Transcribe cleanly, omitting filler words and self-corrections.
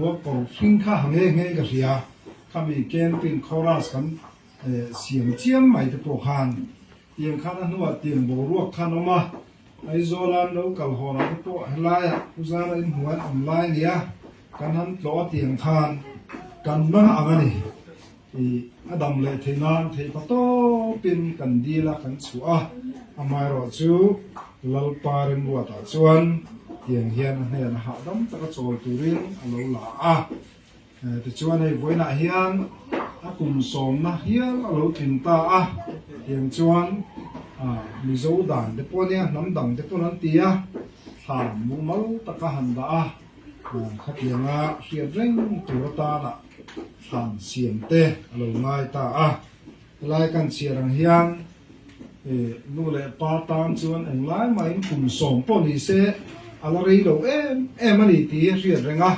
hmu a, kawr hring kha ha nghe nghe ka hria, khami camping chorus kan siam chiam mai te pawh khan tiang khan a hnuah tiang boruak khan awm a, Aizawl an lo kal hawn ah te pawh helaiah Pu Zara inhmuh an awm lai nia kan han tlawh a tiang khan kan mang ang a ni. I a dam leh theih nan theih pa tawpin kan dil a kan chhuah a, amaherawh chu Lalpa Remruatah chuan tiang hian a hnena hahdam taka chawl turin a lo la a. Tichuan hei vawiinah hian a kum sawmna hial a lo tling ta a, tiang chuan Mizo dan te pawh nia hnam dang te pawn an ti a, thla mumal taka han dah a, khatianga hriat reng tur atana thlan siam te a lo ngai ta a. Helai kan chhiar ang hian nu leh pa tan chuan englai mahin kum sawm pawh ni se a la rei lo em em a ni tih a hriat reng a.